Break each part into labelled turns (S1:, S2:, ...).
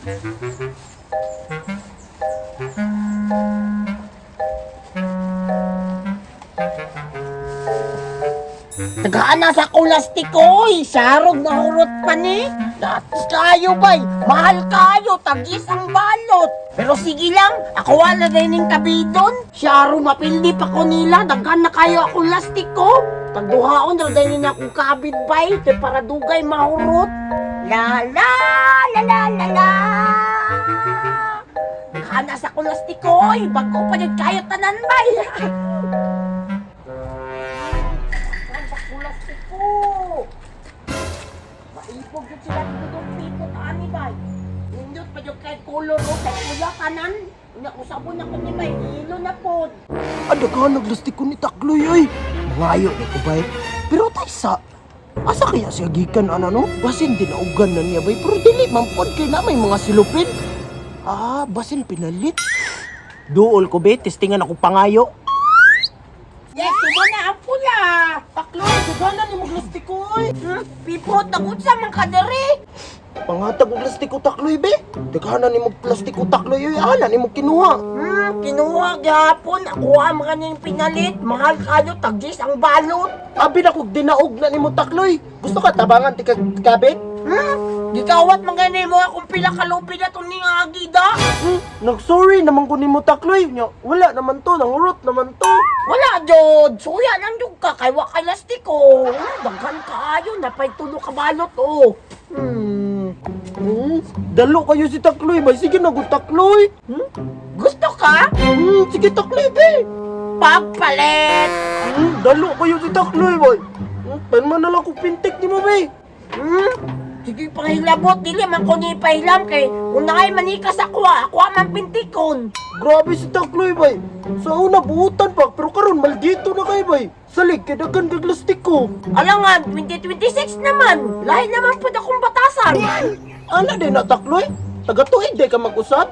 S1: Tagaan na sa kulastik ko, oy. Sarog na hurot pa ni. Dati kayo, bay. Mahal kayo, tagis ang balot. Pero sige lang, ako wala rin yung kabidon. Siyaro, mapildi pa ko nila. Daghan na kayo akong lastik ko. Tagduhaon na din akong kabid, bay. Kay para dugay mahurot. La la la la la la. Daghan na sa kulastik ko, oy. Bago pa yun kayo tanan, bay. Ang bakulastik ko. Maipog yun sila dudong pikot ani bay. Nindot pa yung kay color o kay kuya kanan. Unya usabon na ko ni bay, ilo na pod.
S2: Adaghan naglastik ko ni Takloy oy. Mangayo na ko bay. Pero tay sa asa kaya siya gikan ana no? Basin dinaugan na niya bay pero dili man pod kay na may mga silupin. Ah, basin pinalit. Duol ko be, testingan ako pangayo.
S1: Yes, tumo na ang pula.
S2: Takloy, daghanan ni maglastik ko oy.
S1: Pipot nagunsa man ka diri.
S2: Pangatag og plastik ko Takloy be. Daghanan ni plastik ko Takloy oy, ana ni mo kinuha.
S1: Kinuha gyapon ako ang mga ning pinalit. Mahal kayo tagis ang balot.
S2: Abi na kog dinaog na nimo Takloy. Gusto ka tabangan ti kag kabit?
S1: Gikawat man gani mo akong pila ka lupi na tong ning agida.
S2: Nag-sorry naman ko nimo Takloy. Nya, wala naman to, nangurot naman to.
S1: Wala jud, suya lang jud ka kay wa kay lastiko. Daghan kaayo napay tulo ka balot oh.
S2: Dalo kayo si Takloy, bay. Sige na, good Takloy.
S1: Gusto ka?
S2: Sige Takloy, bay.
S1: Pagpalit.
S2: Dalo kayo si Takloy, bay. Panman na lang kong pintik ni mo, bay.
S1: Sige panghilabot dili man ko ni pahilam kay unahay manika sa kuha, ako man pintikon.
S2: Grabe si Takloy, bay. Sa una, buutan pa, pero karon maldito na kay, bay. Salig, kay daghan kag lastik ko.
S1: Alangan 2026 naman. Lahi naman pud akong batasan.
S2: Ana din na, Takloy. Taga-tuig, di ka mag-usap.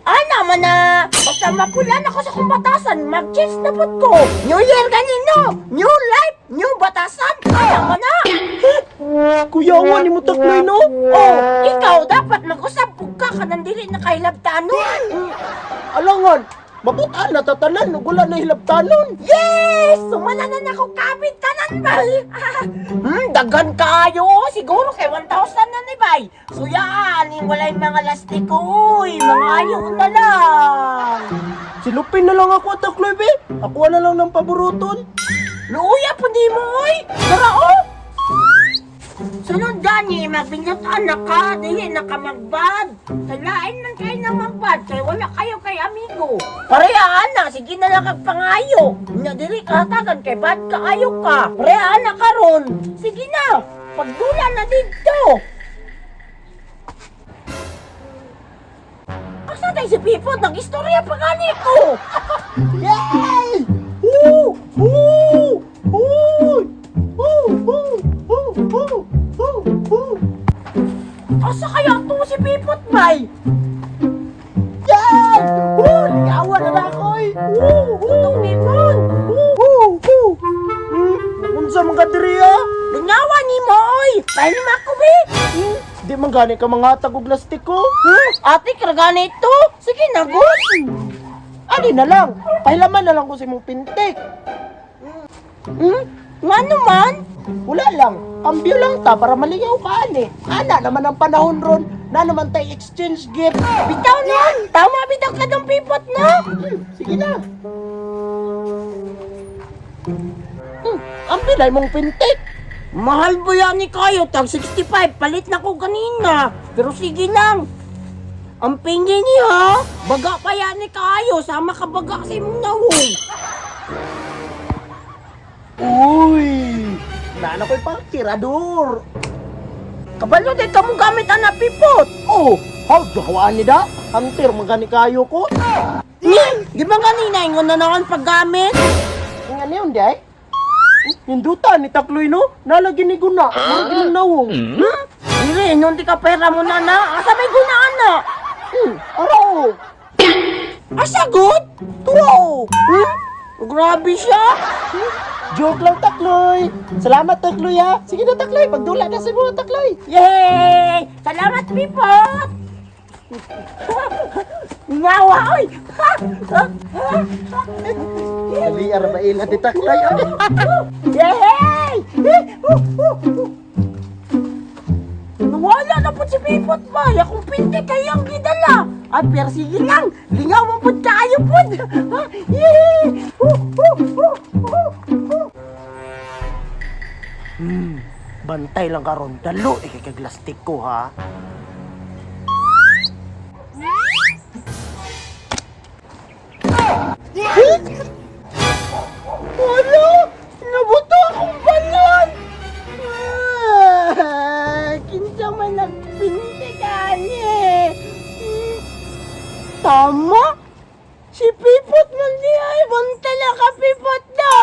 S1: Ana man na basta mapula na ko sa akong batasan, mag-change na pud ko. New year ganino, new life, new batasan. Kaya man na.
S2: Kuyawan ni mo, Takloy, no?
S1: Oh, ikaw dapat mag-usap pug ka kanang dili na kahilabtanon.
S2: Alangan, mabutaan na tatanan, ug wala na hilabtanon.
S1: Yes! Sumala na na ako kapit tanan bay. Daghan kaayo oh. Siguro kay 1,000 na ni bay. Suyaan, yung walay mga lastiko uy. Mga ayaw na lang.
S2: Silupin na lang ako, Takloy, be. Ako na lang ng paboruton.
S1: Luya po di mo uy. Tara oh. Sunod gani, magbinlutan na ka, dili na ka magbad. Kailain man kayo na magbad, kay wala kayo kay amigo. Parehaan na, sige na lang kag pangayo. Nya dili ka hatagan kay bad kaayo ka. Parehaan na karon. Sige na, pagdula na didto. Asa tayo si Pipot? Nag-istorya pa gani ko.
S2: Yay! Woo! Woo! Woo! Woo! Woo! Woo! Woo! Woo! Woo!
S1: Asa kaya to si Pipot bay?
S2: Yay! Woo! Ligawan na na ako eh! Woo! Woo!
S1: Itong Pipot.
S2: Woo! Woo! Woo! Unsa man ka diri ah?
S1: Lingawan ni mo, oy! Pahilma ko, be!
S2: Di man gani ka mangatag og lastik ko.
S1: Ate, karagana ito! Sige na, good!
S2: Ali na lang. Pahilaman na lang ko sa imong pintik.
S1: Nga naman?
S2: Wala lang. Kambyo lang ta para maligaw ka ani. Ana naman ang panahon ron. Na naman tay exchange gift.
S1: Bitaw na! Tama, bitaw ka ng pipot na!
S2: Sige na. Ang pilay mong pintik.
S1: Mahal ba yan ni kayo? Tag 65, palit na ko kanina. Pero sige lang. Ang pingi niya, baga pa yan ni kayo. Sama ka baga sa imong nawong.
S2: Uy! Nana ko'y pang tirador.
S1: Kabalo din ka mong gamit ang pipot.
S2: Oh, how gawaan ni da? Hunter, magani kayo ko.
S1: Di ba kanina, ingon na naman paggamit?
S2: Nga niyon, di ay? Ninduta ni Takloy no? Nalagi ni Guna. Murag ni nawong.
S1: Dili, inon di ka pera mo na na. Asa may gunaan na?
S2: Aro!
S1: Asa good?
S2: Turo!
S1: Grabe siya.
S2: Joke lang, Takloy! Salamat, Takloy, ha! Sige na, Takloy! Pagdula na sa mga Takloy!
S1: Yay! Salamat, Pipot! Ngawa, oy!
S2: Dali ara ba ila di Takloy oy.
S1: Yay! Nawala na po si Pipot ba? Akong pinti kayang gidala. At pero sige lang, lingaw mo po tayo po. Yay!
S2: Bantay lang karon, dalo ikay kaglastik ko ha.
S1: Wala! Nabuto akong balon! Ah, kinsa man nagpinti kani? Tama? Si Pipot man di ay bantay na ka Pipot na!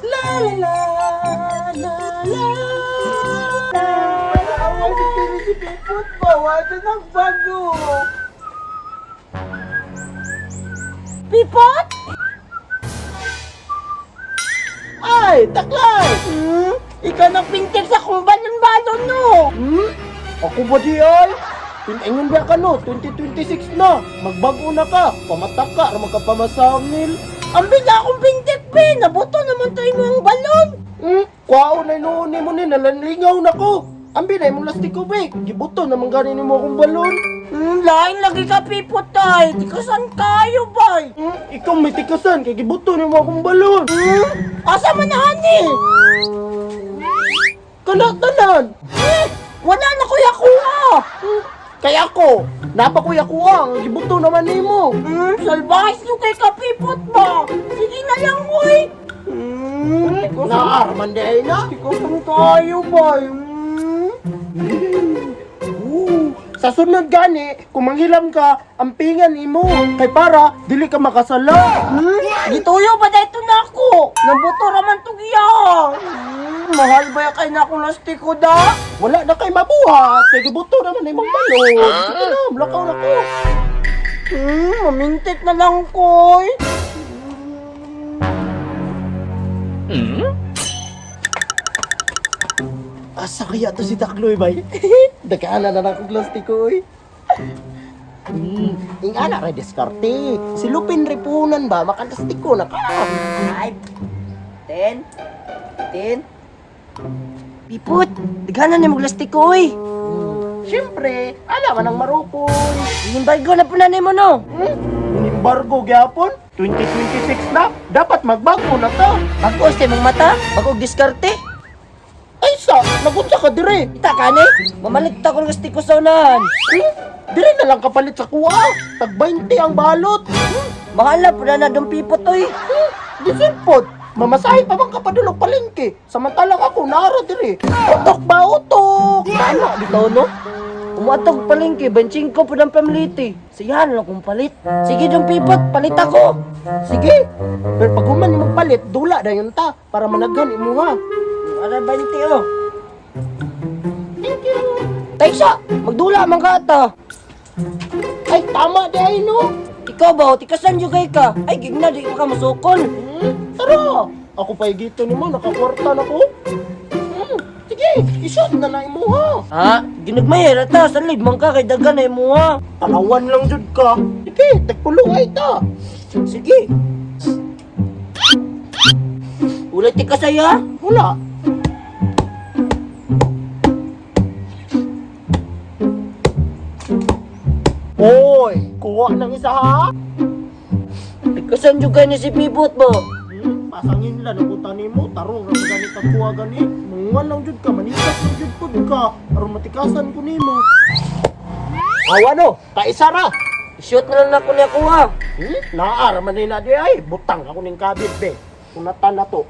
S2: La la la la la.
S1: Awa si Pipot si Pipot ba? Wala nagbago. Pipot?
S2: Ay, Taklay!
S1: Hmm? Ikaw nagpintig sa kong balon-balon no!
S2: Hmm? Ako ba di ay? Pinaingon ba ka no? 2026 na. Magbago na ka. Pamatak ka. Aron magkapamasangil.
S1: Ang biga akong pintik, be! Nabuto naman tayo mga balon!
S2: Hmm? Kwao na inuuni mo ni. Nalanlingaw na ko. Ang binay mong lastiko be. Gibuto naman ganin mo akong balon.
S1: Lain lagi ka, pipotay! Tikasan kayo, bay!
S2: Hmm? Ikaw may tikasan. Kay gibuto nimo akong balon.
S1: Hmm? Asa man na, hani?
S2: Kana tanan.
S1: Eh, wala na kuya kuha!
S2: Hmm? Kaya ako, napakuya kuha. Ang gibuto naman nimo.
S1: Salbahis nyo kay kapipot ba? Sige na lang, uy!
S2: Naaraman di ay na.
S1: Tikasan kayo, bay!
S2: Oo. Sa sunod gani, kung manghilam ka, ampingan imo kay para dili ka makasala.
S1: Hmm? Gituyo ba dito na ako? Nabuto raman to giya! Mahal ba yung kay na akong lastiko da?
S2: Wala na kay mabuhat, kay gibuto naman imong balon. Sige na, lakaw na ko.
S1: Mamintit na lang koy.
S2: Asa kaya to si Takloy bay? Dagana na lang akong plastiko oy. Ingana ra diskarte. Si Lupin Ripunan ba makalastiko na ka.
S1: 5, 10, 10. Pipot, daghanan ni maglastiko oy.
S2: Siyempre, alam man ang marukoy.
S1: Inimbargo na po na nimo no.
S2: Hmm? Inimbargo gyapon. 2026 na, dapat magbago na ta.
S1: Bago sa imong mata, bago og diskarte.
S2: Ay sa, nagunsa ka dire.
S1: Kita kani, mamalit ta kong lastiko sa unahan.
S2: Hmm? Dire na lang kapalit sa kuha. Tag 20 ang balot.
S1: Hmm? Bahala po na na dong pipot oy.
S2: Hmm? Disinpod. Mamasahe pa bang kapadulog palengke? Samantalang ako naara dire. Utok ba utok?
S1: Tama bitaw no. Umatog palengke, 25 po ng pamliti. Siyan lang kong palit. Sige dong pipot, palit ako.
S2: Sige. Pero pag human imong palit, dula dayon ta para managhan imuha.
S1: Ara 20 oh.
S2: Thank you.
S1: Taysa, magdula man ka ata.
S2: Ay tama di ay no.
S1: Ikaw ba, tikasan yung kay ka? Ay, gigna, di pa ka masukol.
S2: Tara. Ako pa gito nimo nakakwarta na ko. Sige, isot na na imuha.
S1: Ha? Ginagmay, rata, salib man ka kay dagan ay mo ha.
S2: Talawan lang jud ka. Sige, tagpulo ay ta.
S1: Sige. Wala tikasay ha?
S2: Wala. Hoy, kuha ng isa ha.
S1: Tikasan yung kay ni si Pipot mo.
S2: Pasangin lang ang buta nimo, tarong ra man gani ka kuha gani. Mungan lang jud ka, manikas lang jud pud ka aron matikasan ko nimo. Awa no, kaisa ra.
S1: Shoot na lang ako niya kuha.
S2: Naa ra man ni na di ay, butang ako ning kabit be. Kunatan na to.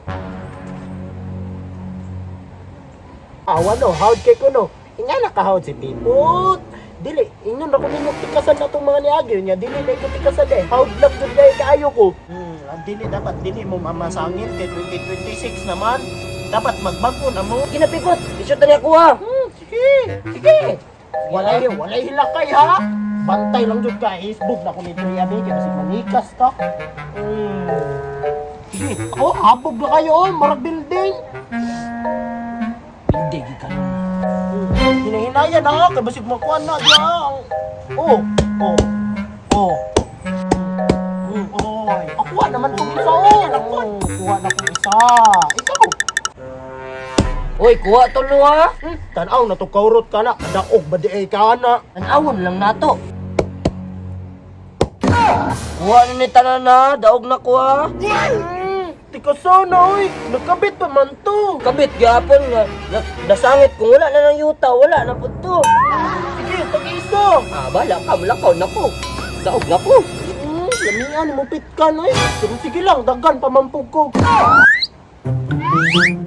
S2: Awa no, howd kay kuno. Inga nakahawd si Pipot. Dili, ingon ra ko ninyo tikasan na tong mga niagi niya. Dili na ko tikasan eh. Howd lang jud kay kaayo ko. Dili dapat dili mo mamasangin kay 2026 naman. Dapat magbago na mo.
S1: Sige na Pipot, i-shoot na niya kuha.
S2: Sige, sige. Walay hilakay ha. Bantay lang jud ka Facebook na ko ni Kuya Abi kay basig manikas ka. Sige, oh, habog na kayo oh, marag building.
S1: Hindi, gikan.
S2: Hinahinaya na ha, kay basig makuha na diya. Oh, oh, oh. Oy, akuha naman tong isa oh. Oh, kuha na kong isa. Ikaw.
S1: Uy, kuha to lo ha.
S2: Tanaw na to kaurot ka na. Kadaog ba di ay ka na?
S1: Tanawon lang nato. Kuha na ni tanan na, daog na kuha.
S2: Tika sana oy, nakabit pa man to.
S1: Kabit gyapon nga nasangit kung wala na ng yuta, wala na pud to.
S2: Sige, tag-isa.
S1: Ah, bala ka, mulakaw na ko. Daog na ko.
S2: Lamian mo pit ka na eh. Pero sige lang, daghan pa man pug ko.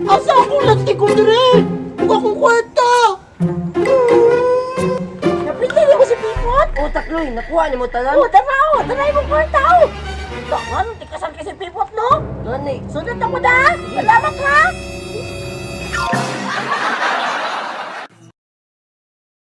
S2: Asa akong lastik ko dire? Ug akong kwarta.
S1: Napinta niyo ko si Pipot. O, takloy, nakuha ni mo tanan. O, tara, o, tara imong kwarta, o. Tangan, tikasan kay si Pipot, no? Gani. Sunod ako da. Salamat, ha.